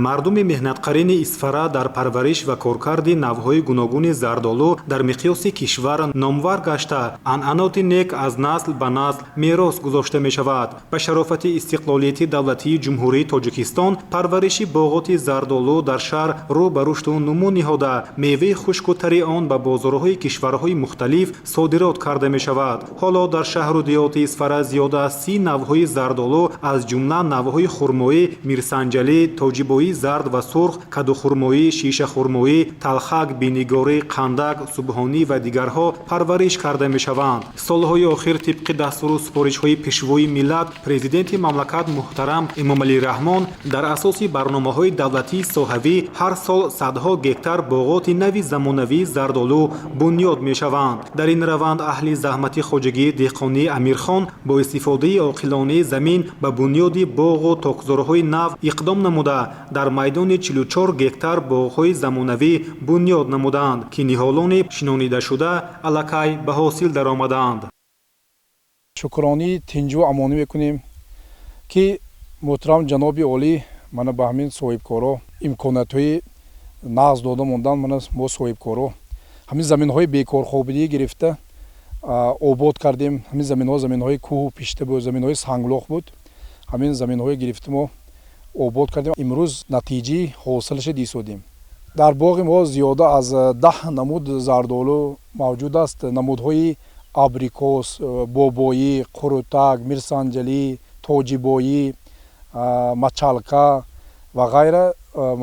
Мардуми меҳнатқарини Исфара дар парвариш ва коркарди навъҳои гуногуни зардолу дар миқёси кишвар номвар гашта, анъаноти нек аз насл ба насл мерос гузошта мешавад. Ба шарофати истиқлолияти давлатии Ҷумҳурии Тоҷикистон парвариши боғоти зардолу дар шаҳр рӯ ба рушду нумӯ ниҳода, меваи хушку тари он ба бозорҳои кишварҳои мухталиф содирот карда мешавад. Ҳоло дар шаҳру деҳоти Исфара зиёда аз 30 навъҳои зардолу, аз ҷумла навъҳои хурмоӣ, мирсанҷалӣ, тоҷибоии зард ва сурх, кадухурмоӣ, шишахурмоӣ, талхак, бинигорӣ, қандак, субҳонӣ ва дигарҳо парвариш карда мешаванд. Солҳои охир тибқи дастуру супоришҳои Пешвои миллат, Президенти мамлакат муҳтарам Эмомалӣ Раҳмон, дар асоси барномаҳои давлатии соҳавӣ ҳар сол садҳо гектар боғоти нави замонавии зардолу бунёд мешаванд. Дар ин раванд аҳли заҳмати хоҷагии деҳқонии Амирхон бо истифодаи оқилонаи замин ба бунёди боғу токзорҳои нав иқдом намуда, дар майдони 44 гектар боғҳои замонавӣ бунёд намуданд, ки ниҳолони шинонидашуда аллакай ба ҳосил даромаданд. Шукронии тинҷу амонӣ мекунем, ки муҳтарам ҷаноби олӣ мана ба ҳамин соҳибкоро имкониятҳои нағз дода мондан. Мана мо соҳибкоро ҳамин заминҳои бекорхобидӣ гирифта обод кардем. Ҳамин заминҳо заминҳои кӯҳу пишта буд, заминҳои санглох буд. Ҳамин заминҳое гирифта мо обод кардем. Имрӯз натиҷаи ҳосилаша дисодем. Дар боғи мо зиёда аз 10 намуд зардолу мавҷуд аст: намудҳои абрикос, бобоӣ, қурутак, мирсанҷалӣ, тоҷибоӣ, мачалка ва ғайра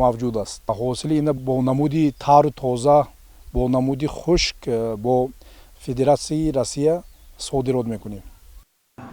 мавҷуд аст. Ҳосили ина бо намуди тару тоза, бо намуди хушк бо Федератсияи Россия содирот мекунем.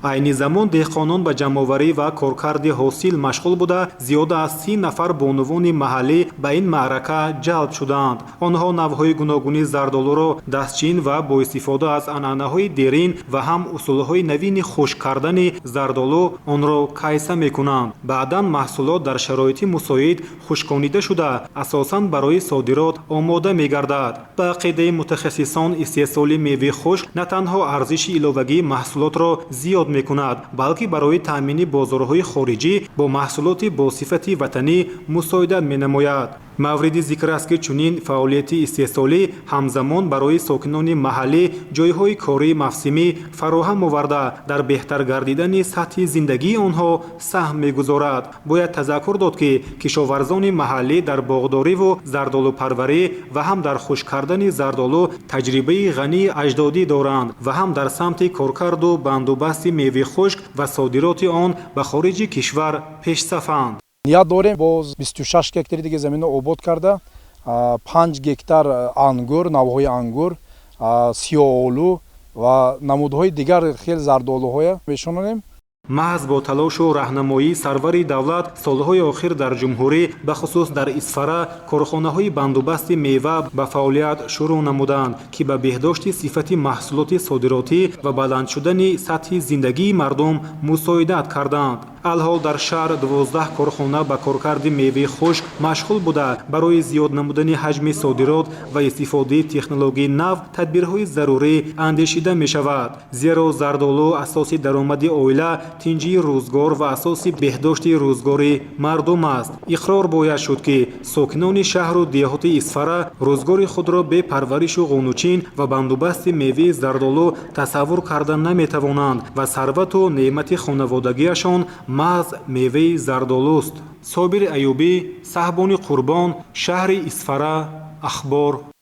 Айни замон деҳқонон ба ҷамъоварӣ ва коркарди ҳосил машғул буда, зиёда аз 30 нафар бонувони маҳаллӣ ба ин маърака ҷалб шудаанд. Онҳо навъҳои гуногуни зардолуро дастчин ва бо истифода аз анъанаҳои дерин ва ҳам усулҳои навини хушк кардани зардолу онро кайса мекунанд. Баъдан маҳсулот дар шароити мусоид хушконида шуда, асосан барои содирот омода мегардад. Ба ақидаи мутахассисон, истеҳсоли меваи хушк на танҳо арзиши иловагии маҳсулотро зиёд мекунад, балки барои таъмини бозорҳои хориҷӣ бо маҳсулоти бо сифати ватанӣ мусоидат менамояд. Мавриди зикр аст, ки чунин фаъолияти истеҳсолӣ ҳамзамон барои сокинони маҳаллӣ ҷойҳои кории мавсимӣ фароҳам оварда, дар беҳтар гардидани сатҳи зиндагии онҳо саҳм мегузорад. Бояд тазаккур дод, ки кишоварзони маҳаллӣ дар боғдориву зардолупарварӣ ва ҳам дар хушк кардани зардолу таҷрибаи ғании аҷдодӣ доранд ва ҳам дар самти коркарду бандубасти меваи хушк ва содироти он ба хориҷи кишвар пешсафанд. Ният дорем боз 26 гектари дига заминро обод карда, 5 гектар ангур, навъҳои ангур, сиёҳолу ва намудҳои дигар хел зардолуҳоя мешононем. Маҳз бо талошу раҳнамоии сарвари давлат солҳои охир дар ҷумҳурӣ, бахусус дар Исфара, корхонаҳои бандубасти мева ба фаъолият шурӯъ намуданд, ки ба беҳдошти сифати маҳсулоти содиротӣ ва баланд шудани сатҳи зиндагии мардум мусоидат карданд. Алҳол дар шаҳр 12 корхона ба коркарди меваи хушк машғул буда, барои зиёд намудани ҳаҷми содирот ва истифодаи технологияи нав тадбирҳои зарурӣ андешида мешавад. Зеро зардолу асоси даромади оила, тинҷии рӯзгор ва асоси беҳдошти рӯзгори мардум аст. Иқрор бояд шуд, ки сокинони шаҳру деҳоти Исфара рӯзгори худро бе парваришу ғунучин ва бандубасти меваи зардолу тасаввур карда наметавонанд ва сарвату неъмати хонаводагиашон маҳз меваи зардолуст. Собири Аюбӣ, Саҳбони Қурбон, шаҳри Исфара, Ахбор.